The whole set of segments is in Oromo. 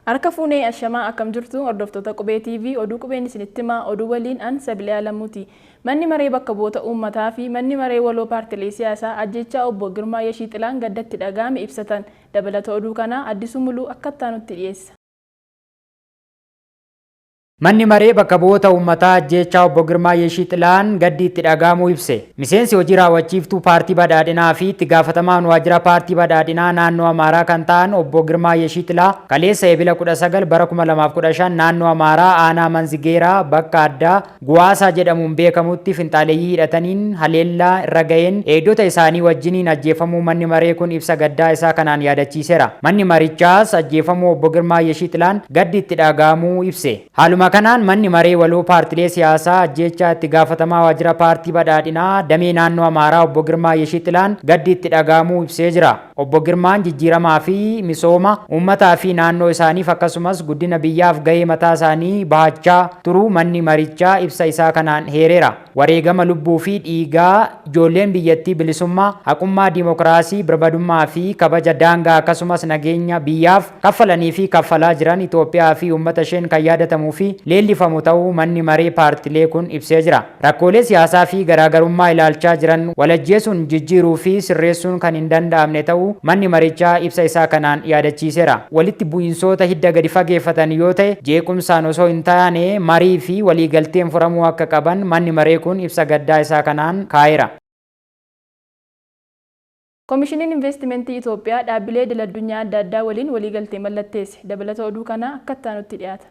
Harka fuunee ashamaa akkam jirtu hordoftoota Qubee TV oduu Qubeen isinitti himaa oduu waliin an Sabilee Alamuuti. Manni maree bakka bu'oota uummataa fi manni maree waloo paartilee siyaasaa ajjeechaa obbo Girmaa Yashiixilaan gaddatti dhaga'ame ibsatan. Dabalata oduu kanaa Addisuu Muluu akka itti dhiyeessa. Manni maree bakka bu'oota uummataa ajjeechaa obbo Girmaa Yeshiixilaan gaddi itti dhaga'amuu ibse. Miseensi hojii raawwachiiftuu paartii badhaadhinaa fi itti gaafatamaan waajjira paartii badhaadhinaa naannoo Amaaraa kan ta'an obbo Girmaa Yeshiixilaa kaleessa Eebila 19 bara 2015 naannoo Amaaraa aanaa Manzigeeraa bakka addaa Guwaasaa jedhamuun beekamutti finxaaleeyyii hidhataniin haleellaa irra ga'een eegdota isaanii wajjiniin ajjeefamuu manni maree kun ibsa gaddaa isaa kanaan yaadachiiseera. Manni marichaas ajjeefamuu obbo Girmaa Yeshiixilaan gaddi itti dhaga'amuu ibse. Haaluma kanaan manni maree waloo paartilee siyaasaa ajjeechaa itti gaafatamaa waajjira paartii badhaadhinaa damee naannoo Amaaraa obbo Girmaa Yeshiixilaan gaddi itti dhaga'amuu ibsee jira. Obbo Girmaan jijjiiramaa fi misooma uummataa fi naannoo isaaniif akkasumas guddina biyyaaf gahee mataa isaanii bahachaa turuu manni marichaa ibsa isaa kanaan heereera. Wareegama lubbuu fi dhiigaa ijoolleen biyyattii bilisummaa, haqummaa, diimokiraasii, birmadummaa fi kabaja daangaa akkasumas nageenya biyyaaf kaffalanii fi kaffalaa jiran Itoophiyaa fi uummata isheen kan yaadatamuu fi leellifamu ta'uu manni maree paartilee kun ibsee jira. Rakkoolee siyaasaa fi garaagarummaa ilaalchaa jiran walajjeesuun jijjiiruu fi sirreessuun kan hin danda'amne ta'uu manni marichaa ibsa isaa kanaan yaadachiiseera. Walitti bu'iinsoota hidda gadi fageeffatan yoo ta'e jeequmsaan osoo hin taane marii fi waliigalteen furamuu akka qaban manni maree kun ibsa gaddaa isaa kanaan kaa'eera. Koomishiniin Investimentii Itoophiyaa dhaabbilee idil addunyaa adda addaa waliin waliigaltee mallatteesse. Dabalata oduu kanaa akka itti aanutti dhiyaata.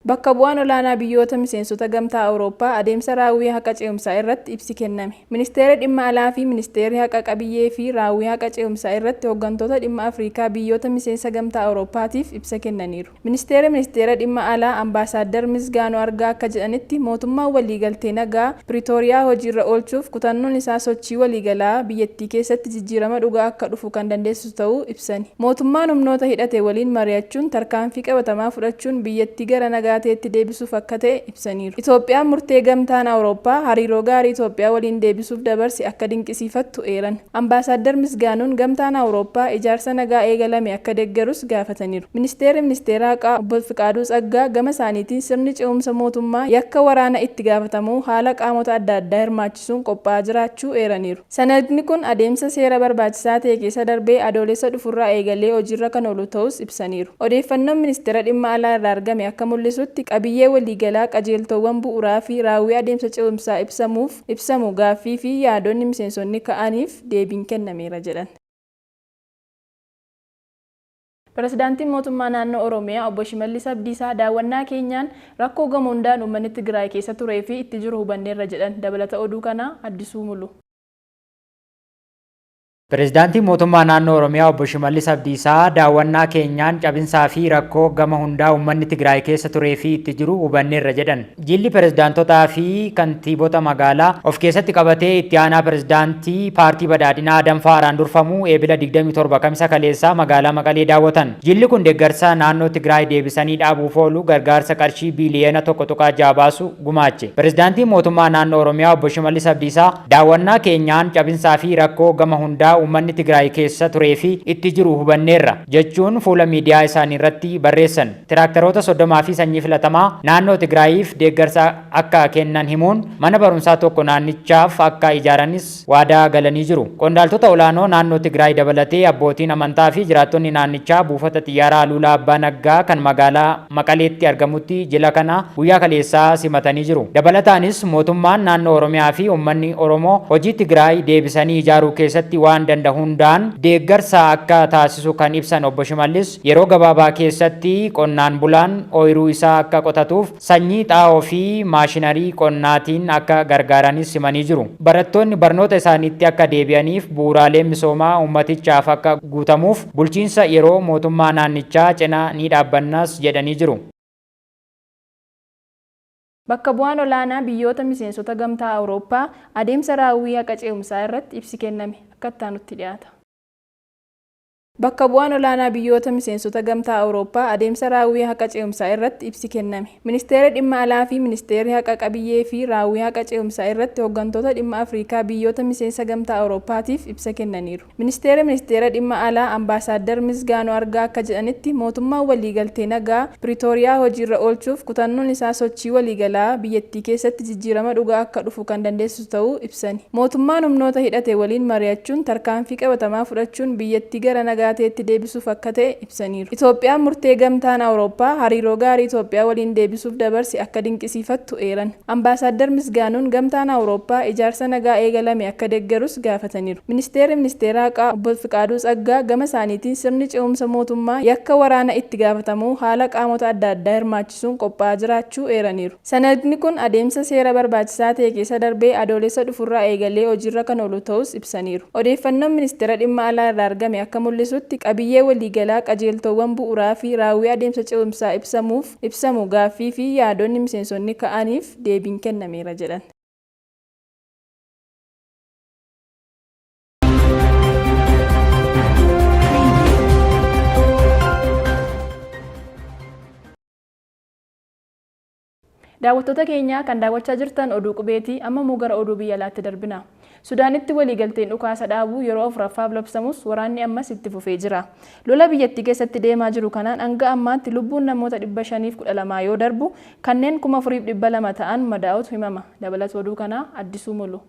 Bakka bu'aan olaanaa biyyoota miseensota gamtaa Awurooppaa adeemsa raawwii haqa ce'umsaa irratti ibsi kenname. Ministeerri dhimma alaa fi ministeerri haqa qabiyyee fi raawwii haqa ce'umsaa irratti hooggantoota dhimma Afrikaa biyyoota miseensa gamtaa Awurooppaatiif ibsa kennaniiru. Ministeerri ministeera dhimma alaa Ambaasaadar Misgaanuu Argaa akka jedhanitti mootummaan waliigaltee nagaa Piriitooriyaa hojiirra oolchuuf kutannoon isaa sochii waliigalaa biyyattii keessatti jijjiirama dhugaa akka dhufu kan dandeessisu ta'uu ibsani. Mootummaan humnoota hidhate waliin mari'achuun tarkaanfii qabatamaa fudhachuun biyyattii gara nagaa ta'etti deebisuuf akka ta'e ibsaniiru. Itoophiyaan murtee gamtaan Awurooppaa hariiroo gaarii Itoophiyaa waliin deebisuuf dabarse akka dinqisiifattu eeran. Ambaasaadar Misgaanuun gamtaan Awurooppaa ijaarsa nagaa eegalame akka deeggarus gaafataniiru. Ministeerri ministeera haqaa obbo Fiqaaduu Tsaggaa gama isaaniitiin sirni ce'umsa mootummaa yakka waraana itti gaafatamuu haala qaamota adda addaa hirmaachisuun qophaa'aa jiraachuu eeraniiru. Sanadni kun adeemsa seera barbaachisaa ta'e keessa darbee adoolessa dhufurraa eegalee hojiirra kan oolu ta'us ibsaniiru. Odeeffannoon ministeera dhimma alaa irraa argame akka mul'isutti qabiyyee waliigalaa qajeeltowwan bu'uuraa fi raawwii adeemsa ce'umsaa ibsamuuf ibsamu gaaffii fi yaadonni miseensonni ka'aniif deebiin kennameera jedhan. Pirezidaantiin mootummaa naannoo Oromiyaa obbo Shimallis Abdiisaa daawwannaa keenyaan rakkoo gama hundaan uummanni Tigraay keessa turee fi itti jiru hubanneerra jedhan. Dabalata oduu kanaa Addisuu Mulu. Pireezidaantiin mootummaa naannoo Oromiyaa obbo Shimallis Abdiisaa daawwannaa keenyaan cabinsaa fi rakkoo gama hundaa uummanni Tigraay keessa turee fi itti jiru hubanneerra jedhan. Jilli pireezidaantotaa fi kantiibota magaalaa of keessatti qabatee itti aanaa pireezidaantii paartii badhaadhinaa Adam Faaraan durfamu Eebila 27 kamisa kaleessaa magaalaa Maqalee daawwatan. Jilli kun deeggarsa naannoo Tigraay deebisanii dhaabuuf oolu gargaarsa qarshii biiliyoona 1.6 baasu gumaache. Pireezidaantiin mootummaa naannoo Oromiyaa obbo Shimallis Abdiisaa daawwannaa keenyaan cabinsaa fi rakkoo gama hundaa uummanni Tigraay keessa turee fi itti jiru hubanneerra jechuun fuula miidiyaa isaanii irratti barreessan. Tiraaktaroota 30 fi sanyii filatamaa naannoo Tigraayiif deeggarsa akka kennan himuun mana barumsaa tokko naannichaaf akka ijaaranis waadaa galanii jiru. Qondaaltota olaanoo naannoo Tigraay dabalatee abbootiin amantaa fi jiraattonni naannichaa buufata xiyyaaraa Aluulaa Abbaa Naggaa kan magaalaa Maqaleetti argamutti jila kana guyyaa kaleessaa simatanii jiru. Dabalataanis mootummaan naannoo Oromiyaa fi uummanni Oromoo hojii Tigraay deebisanii ijaaruu keessatti waan danda'u hundaan deeggarsa akka taasisu kan ibsan obbo Shimallis yeroo gabaabaa keessatti qonnaan bulaan ooyiruu isaa akka qotatuuf sanyii xaa'oo fi maashinarii qonnaatiin akka gargaaranis himanii jiru. Barattoonni barnoota isaaniitti akka deebi'aniif bu'uuraaleen misoomaa uummatichaaf akka guutamuuf bulchiinsa yeroo mootummaa naannichaa cinaa ni dhaabbannas jedhanii jiru. Bakka bu'aan olaanaa biyyoota miseensota gamtaa Awurooppaa adeemsa raawwii haqa ce'umsaa irratti ibsi kenname akka itti aanutti dhiyaata. Bakka bu'aan olaanaa biyyoota miseensota Gamtaa Awurooppaa adeemsa raawwii haqa ce'umsaa irratti ibsi kenname. Ministeerri Dhimma Alaa fi Ministeerri Haqa Qabiyyee fi Raawwii Haqa Ce'umsaa irratti hooggantoota dhimma Afrikaa biyyoota miseensa Gamtaa Awurooppaatiif ibsa kennaniiru. Ministeerri Ministeera Dhimma Alaa Ambaasaadder Misgaanuu Argaa akka jedhanitti, mootummaan waliigaltee nagaa Piriitooriyaa hojiirra oolchuuf kutannoon isaa sochii waliigalaa biyyattii keessatti jijjiirama dhugaa akka dhufu kan dandeessisu ta'uu ibsani. Mootummaan humnoota hidhate waliin mari'achuun tarkaanfii qabatamaa fudhachuun biyyattii gara nagaa ta'etti deebisuuf akka ta'e ibsaniiru. Itoophiyaan murtee Gamtaan Awurooppaa hariiroo gaarii Itoophiyaa waliin deebisuuf dabarse akka dinqisiifattu eeran. Ambaasaadder Misgaanuun Gamtaan Awurooppaa ijaarsa nagaa eegalame akka deeggarus gaafataniiru. Ministeerri Ministeera Haqaa Obbo Fiqaaduu Tsaggaa gama isaaniitiin sirni ce'umsa mootummaa yakka waraana itti gaafatamuu haala qaamota adda addaa hirmaachisuun qophaa'aa jiraachuu eeraniiru. Sanadni kun adeemsa seera barbaachisaa ta'e keessa darbee Adoolessa dhufurraa eegalee hojiirra kan oolu ta'us ibsaniiru. Odeeffannoon Ministeera Dhimma Alaa irraa argame akka mul'isutti, qabiyyee waliigalaa, qajeeltoowwan bu'uuraa fi raawwii adeemsa ce'umsaa ibsamuuf ibsamu gaaffii fi yaadonni miseensonni ka'aniif deebiin kennameera jedhan. Daawwattoota keenya kan daawwachaa jirtan Oduu Qubeetii. Amma immoo gara oduu biyya alaatti darbina. Sudaanitti waliigalteen dhukaasa dhaabuu yeroo afuraffaaf labsamus waraanni ammas itti fufee jira. Lola biyyattii keessatti deemaa jiru kanaan hanga ammaatti lubbuun namoota 512 yoo darbu, kanneen 4200 ta'an madaa'utu himama. Dabalata oduu kanaa Addisuu Mulu.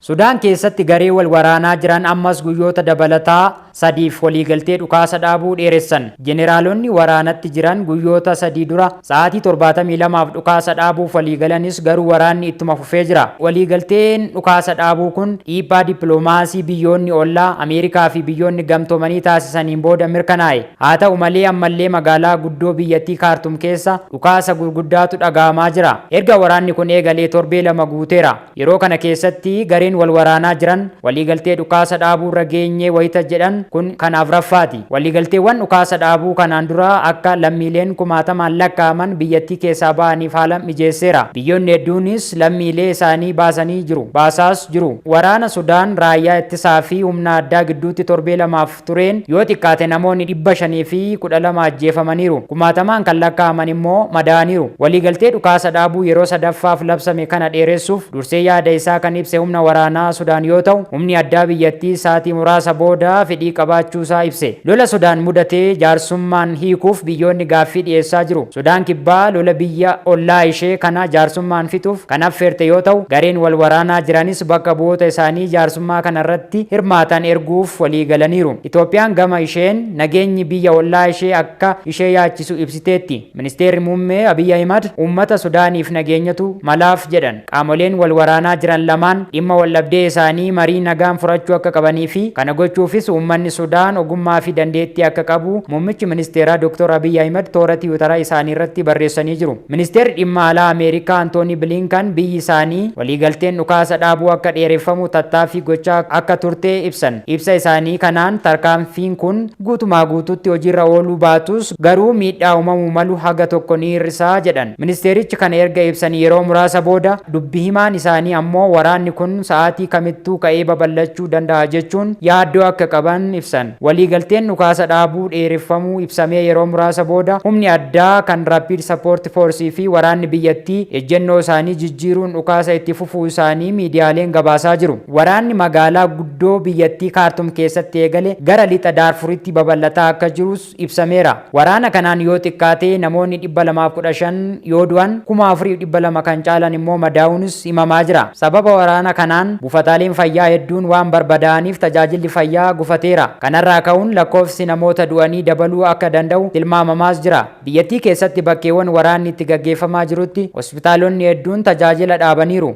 Sudaan keessatti garee wal waraanaa jiran ammas guyyoota dabalataa 3f waliigaltee dhukaasa dhaabuu dheeressan. Jeneraalonni waraanatti jiran guyyoota 3 dura sa'aatii 72f dhukaasa dhaabuuf waliigalanis garuu waraanni ittuma fufee jira. Waliigalteen dhukaasa dhaabuu kun dhiibbaa dippiloomaasii biyyoonni ollaa, Ameerikaa fi Biyyoonni Gamtoomanii taasisaniin booda mirkanaa'e. Haa ta'u malee ammallee magaalaa guddoo biyyattii Kaartum keessa dhukaasa gurguddaatu dhaga'amaa jira. Erga waraanni kun eegalee torbee 2 guuteera. Yeroo kana keessatti gareen wal waraanaa jiran waliigaltee dhukaasa dhaabuurra geenye wayita jedhan kun kan afraffaati. Waliigalteewwan dhukaasa dhaabuu kanaan duraa akka lammiileen kumaatamaan lakkaa'aman biyyattii keessaa ba'aniif haala mijeesseera. Biyyoonni hedduunis lammiilee isaanii baasanii jiru, baasaas jiru. Waraana Sudaan raayyaa ittisaa fi humna addaa gidduutti torbee lamaaf tureen yoo xiqqaate namoonni 512 ajjeefamaniiru, kumaatamaan kan lakkaa'aman immoo madaa'aniiru. Waliigaltee dhukaasa dhaabuu yeroo sadaffaaf labsame kana dheeressuuf dursee yaada isaa kan ibse humna waraanaa Sudaan yoo ta'u, humni addaa biyyattiis sa'aatii muraasa booda fedhii qabaachuusaa ibse. Lola Sudaan mudate jaarsummaan hiikuuf biyyoonni gaaffii dhiyeessaa jiru. Sudaan Kibbaa lola biyya ollaa ishee kana jaarsummaan fixuuf kan affeerte yoo ta'u, gareen wal waraanaa jiranis bakka bu'oota isaanii jaarsummaa kana irratti hirmaatan erguuf waliigalaniiru. Itoophiyaan gama isheen nageenyi biyya ollaa ishee akka ishee yaachisu ibsiteetti. Ministeerri Muummee Abiy Ahimad uummata Sudaaniif nageenyatu malaaf jedhan. Qaamoleen wal waraanaa jiran lamaan dhimma waldhabdee isaanii marii nagaan furachuu akka qabanii fi kana gochuufis uummanni Sudaan ogummaa fi dandeettii akka qabu Muummichi Ministeeraa Dr. Abiy Ahimad toora Tiwutara isaaniirratti barreessanii jiru. Ministeerri Dhimma Alaa Ameerikaa Antoonii Biliinkan biyyi isaanii waliigalteen dhukaasa dhaabuu akka dheereffamu tattaaffii gochaa akka turte ibsan. Ibsa isaanii kanaan tarkaanfiin kun guutumaa guutuutti hojiirra ooluu baatus garuu miidhaa uumamuu malu haga tokko ni hir'isa jedhan. Ministeerichi kana erga ibsanii yeroo muraasa booda dubbi himaan isaanii ammoo waraanni kun sa'aatii kamittuu ka'ee babal'achuu danda'a jechuun yaaddoo akka qaban ibsan. Waliigalteen dhukaasa dhaabuu dheereffamuu ibsamee yeroo muraasa booda humni addaa kan Rapid Support Force fi waraanni biyyattii ejjennoo isaanii jijjiiruun dhukaasa itti fufuu isaanii miidiyaaleen gabaasaa jiru. Waraanni magaalaa guddoo biyyattii Kaartum keessatti eegale gara lixa Daarfuritti babal'ataa akka jirus ibsameera. Waraana kanaan yoo xiqqaate namoonni 215 yoo du'an, 4,200 kan caalan immoo madaa'uunis himamaa jira. Sababa waraana kanaan buufataaleen fayyaa hedduun waan barbadaa'aniif tajaajilli fayyaa gufateera. Kanarraa ka'uun lakkoofsi namoota du'anii dabaluu akka danda'u tilmaamamaas jira. Biyyattii keessatti bakkeewwan waraanni itti gaggeeffamaa jirutti hospitaalonni hedduun tajaajila dhaabaniiru.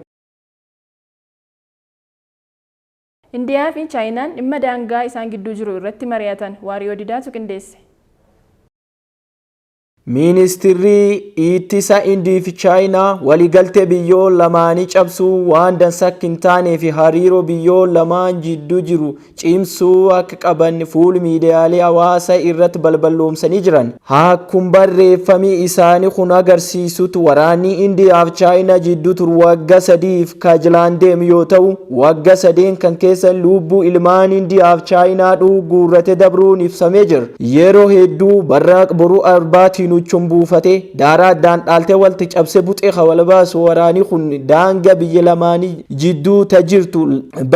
Indiyaa fi Chaayinaan dhimma daangaa isaan gidduu jiru irratti mari'atan. Waariyoo Didaatu qindeesse. Ministirri ittisa Indii fi Chaayinaa waliigaltee biyyoo lamaanii cabsuu waan dansa akka hin taanee fi hariiroo biyyoo lamaan jidduu jiru cimsuu akka qaban fuul miidiyaalee hawaasaa irratti balballoomsanii jiran. Akkuma barreeffamii isaanii kun agarsiisutti, waraanni Indiyaa fi Chaayinaa jidduu turu waggaa 3f kajilaan deemu yoo ta'u, waggaa sadeen kan keessa lubbuu ilmaan Indiyaa fi Chaayinaa guurrate dabruun ibsamee jira. Yeroo hedduu barraaq boruu arbaatiin huccuun buufatee daaraa addaan dhaaltee walti cabsee buxee wal baasu. Waraanii kun daangaa biyya lamaanii jidduu ta jirtu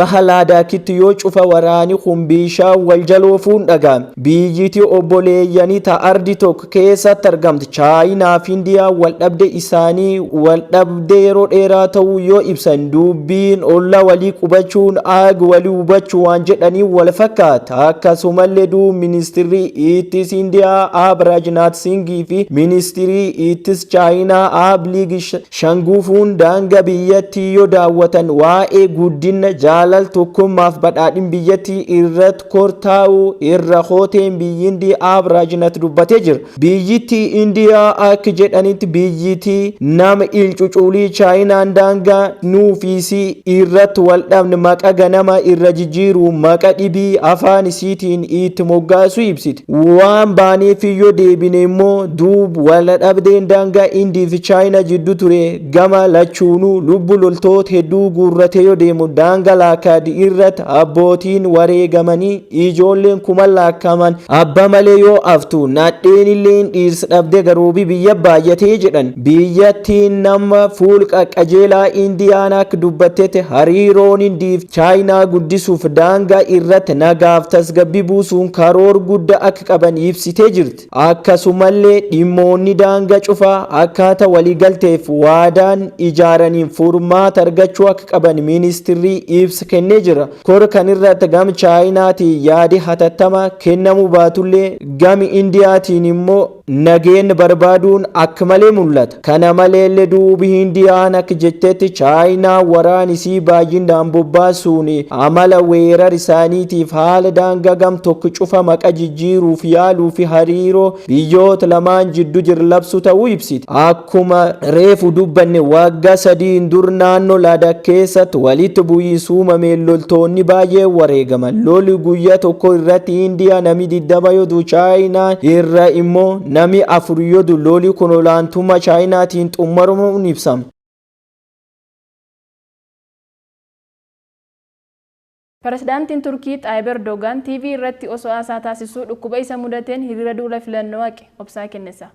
baha Laadaakitti yoo cufa waraanii kun bishaan wal jaloofuun dhaga'ame. Biyyiti obboleeyyanii ta ardi tokko keessatti argamti Chaayinaa fi Indiyaa wal dhabde isaanii wal dhabde yeroo dheeraa ta'uu yoo ibsan, dubbiin olla walii qubachuun aag walii hubachuu waan jedhanii wal fakkaata. Akkasumallee duub ministirri ittis Indiyaa Aab Raajnaat Singii fi ministirii ittis Chaayinaa Aab Liig Shanguufuun daangaa biyyattii yoo daawwatan, waa'ee guddina, jaalala, tokkummaaf badhaadhin biyyattii irratti kortaa'uu irra hooteen biyyi Indii Aab Raajnaat dubbatee jira. Biyyittii Indiyaa akka jedhanitti, biyyittii nama ilcuculii Chaayinaan daangaa nuufiisii irratti wal dhabne maqa ganama irra jijjiiruu maqa dhibii afaan isiitiin itti moggaasu ibsite. Waan baaneef yoo deebine immoo, duub wal dhabdeen daangaa Indii fi Chaayinaa jidduu ture gama lachuunuu lubbu loltoota hedduu guurratee yoo deemu, daangaa Laakaad irratti abbootiin wareegamanii ijoolleen kuma laakkaman abba malee yoo aftu, nadheen illee dhiirsa dhabdee garoobii biyya baay'atee jedhan. Biyyattiin nama fuul qajeelaa Indiyaan akka dubbattetti, hariiroon Indiif Chaayinaa guddisuuf daangaa irratti nagaaf tasgabbii buusuun karoor guddaa akka qaban ibsitee jirti. Akkasumallee dhimmoonni daangaa cufaa akkaataa waliigalteef waadaan ijaaraniin furmaata argachuu akka qaban ministirri ibsa kennee jira. Kor kan irratti gam Chaayinaatiin yaadi hatattama kennamuu baatullee, gami Indiyaatiin immoo nageenya barbaaduun akka malee mul'ata. Kana maleellee duubi Indiyaan akka jettetti, Chaayinaa waraan isii baay'inaan bobbaasuun amala weerar isaaniitiif haala daangaa gam tokko cufa maqa jijjiiruuf yaaluu fi hariiroo biyyoota lamaan jidduu jiru labsu ta'uu ibsiti. Akkuma reefu dubbanne, waggaa 3n dur naannoo Laadak keessatti walitti bu'iinsa uumameen loltoonni baay'ee wareegaman. Lolli guyyaa tokko irratti Indiyaa nami 20 yoo du'u, Chaayinaa irra immoo nami 4 yoo du'u, loli kun olaantummaa Chaayinaatiin xumuramuun ibsama. Pirezidaantiin Turkii Xaayib Erdogaan TV irratti osoo haasaa taasisuu dhukkuba isa mudateen hiriira duula filannoo haqe. Obsaa Kennisa.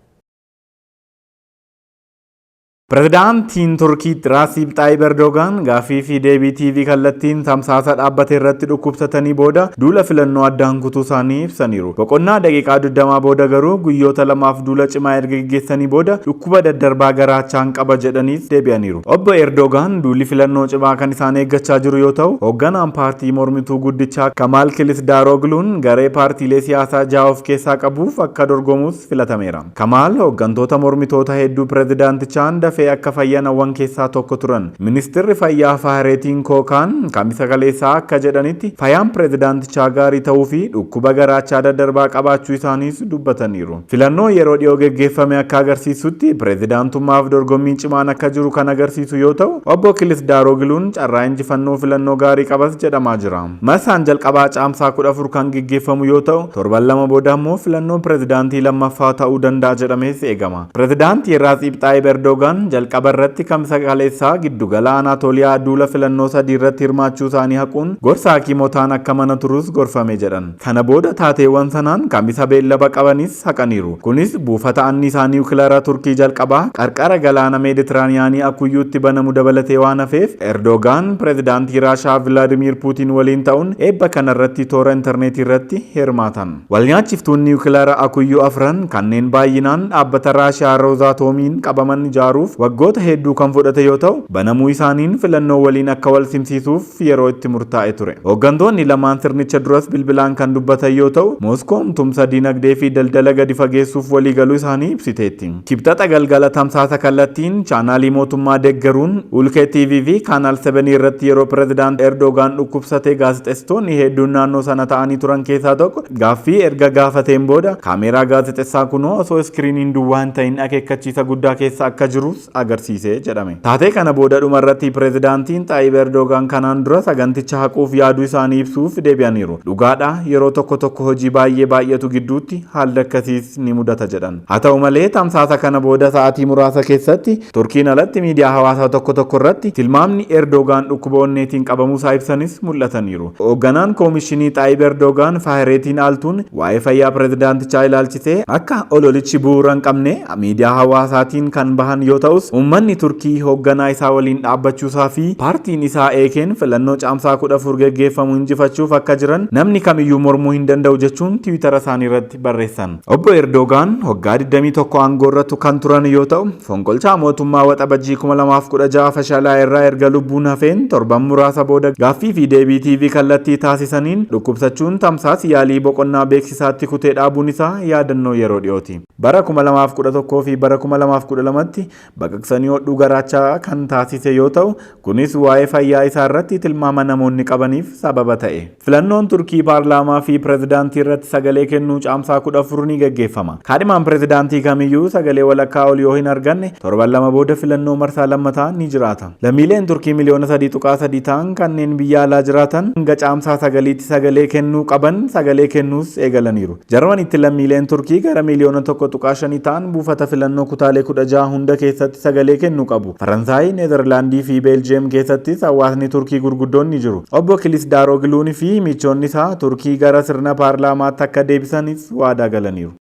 Pirezidaantiin Turkii Raasiib Xaayib Erdogaan gaaffii fi deebii TV kallattiin tamsaasa dhaabbate irratti dhukkubsatanii booda duula filannoo addaan kutuu isaanii ibsaniiru. Boqonnaa daqiiqaa 20 booda garuu guyyoota lamaaf duula cimaa erga geggeessanii booda dhukkuba daddarbaa garaachaan qaba jedhaniis deebi'aniiru. Obbo Erdogaan duulli filannoo cimaa kan isaan eeggachaa jiru yoo ta'u, hoogganaan paartii mormituu guddichaa Kamaal Kilisdaarogluun garee paartiilee siyaasaa jaha of keessaa qabuuf akka dorgomus filatameera. Kamaal hooggantoota mormitoota hedduu pirezidaantichaan dafee akka fayyan hawwan keessaa tokko turan. Ministirri fayyaa Faahireetiin Kookaan Kamisa kaleessaa akka jedhanitti, fayyaan pirezidaantichaa gaarii ta'uu fi dhukkuba garaachaa daddarbaa qabaachuu isaaniis dubbataniiru. Filannoo yeroo dhiyoo geggeeffame akka agarsiisutti, pirezidaantummaaf dorgommiin cimaan akka jiru kan agarsiisu yoo ta'u, obbo Kilisdaarogluun carraa injifannoo filannoo gaarii qabas jedhamaa jira. Marsaan jalqabaa Caamsaa 14 kan geggeeffamu yoo ta'u, torban 2 booda immoo filannoon pirezidaantii lammaffaa ta'uu danda'a jedhamees eegama. Pirezidaantii Raasiib Xaayib Erdogaan jalqaba irratti Kamisa kaleessaa giddugala Anaatooliyaa duula filannoo sadii irratti hirmaachuu isaanii haquun gorsa hakiimotaan akka mana turus gorfame jedhan. Sana booda taateewwan sanaan Kamisa beellama qabanis haqaniiru. Kunis buufata anniisaa niwukilaraa Turkii jalqabaa qarqara galaana Meeditiraaniyaanii Akuyyuutti banamu dabalatee waan hafeef, Erdogaan pirezidaantii Raashaa Vilaadimiir Puutiin waliin ta'uun eebba kanarratti toora intarneetii irratti hirmaatan. Walnyaachiftuun niwukilaara Akuyyuu afran kanneen baay'inaan dhaabbata Raashiyaa Roozaatoomiin qabaman ijaaruuf waggoota hedduu kan fudhate yoo ta'u, banamuu isaaniin filannoo waliin akka wal simsiisuuf yeroo itti murtaa'e ture. Hooggantoonni lamaan sirnicha duras bilbilaan kan dubbatan yoo ta'u, Mooskoon tumsa dinagdee fi daldala gadi fageessuuf waliigaluu isaanii ibsiteetti. Kibxata galgala tamsaasa kallattiin chaanaalii mootummaa deeggaruun Ulkee TV fi Kaanaal 7 irratti yeroo pirezidaant Erdogaan dhukkubsate gaazexeessitoonni hedduun naannoo sana ta'anii turan keessaa tokko gaaffii erga gaafateen booda kaameeraa gaazexeessaa kunoo osoo iskiriiniin duwwaa hin ta'in akeekkachiisa guddaa keessa akka jirus agarsiise jedhame. Taatee kana booda dhumarratti pirezidaantiin Xaayib Erdogaan kanaan dura saganticha haquuf yaaduu isaanii ibsuuf deebi'aniiru. Dhugaadha, yeroo tokko tokko hojii baay'ee baay'atu gidduutti haalli akkasiis ni mudata jedhan. Haa ta'u malee tamsaasa kana booda sa'aatii muraasa keessatti Turkiin alatti miidiyaa hawaasaa tokko tokko irratti tilmaamni Erdogaan dhukkuba onneetiin qabamuusaa ibsanis mul'ataniiru. Hoogganaan koomishinii Xaayib Erdogaan Faahireetiin Altuun waa'ee fayyaa pirezidaantichaa ilaalchisee akka ololichi bu'uura hin qabne miidiyaa hawaasaatiin kan bahan yoo ta'us, uummanni Turkii hoogganaa isaa waliin dhaabbachuusaa fi paartiin isaa eekeen filannoo caamsaa 14 geggeeffamu injifachuuf akka jiran namni kamiyyuu mormuu hin danda'u jechuun tiwiitara isaanii irratti barreessan. Obbo Erdogaan waggaa 21 aangoo irratti kan turan yoo ta'u, fonqolchaa mootummaa Waxabajjii 2016 fashalaa irraa erga lubbuun hafeen torban muraasa booda gaaffii fi deebii TV kallattii taasisaniin dhukkubsachuun tamsaas yaalii boqonnaa beeksisaatti kutee dhaabuun isaa yaadannoo yeroo dhiyooti. Bara 2011 fi bara 2012tti baqaqsanii hodhuu garaachaa kan taasise yoo ta'u, kunis waa'ee fayyaa isaa irratti tilmaama namoonni qabaniif sababa ta'e. Filannoon Turkii paarlaamaa fi pirezidaantii irratti sagalee kennuu caamsaa 14 ni gaggeeffama. Kaadhimaan pirezidaantii kamiyyuu sagalee walakkaa ol yoo hin arganne torban lama booda filannoo marsaa lammataa ni jiraata. Lammiileen Turkii miliyoona 3.3 ta'an kanneen biyya alaa jiraatan hanga caamsaa 9tti sagalee kennuu qaban sagalee kennuus eegalaniiru. Jarmanitti lammiileen Turkii gara miliyoona 1.5 ta'an buufata filannoo kutaalee 16 hunda keessatti sagalee kennuu qabu. Faransaay, Neezerlaandii fi Beeljiyeem keessattis hawaasni Turkii gurguddoon ni jiru. Obbo Kilisdaaroogluun fi michoonni isaa Turkii gara sirna paarlaamaatti akka deebisanis waadaa galaniiru.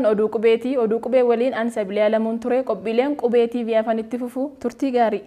Oduu qubeetii, oduu qubee waliin an Sabiliyaa Lamuun ture. Qophiileen qubee TV afan itti fufu, turtii gaarii.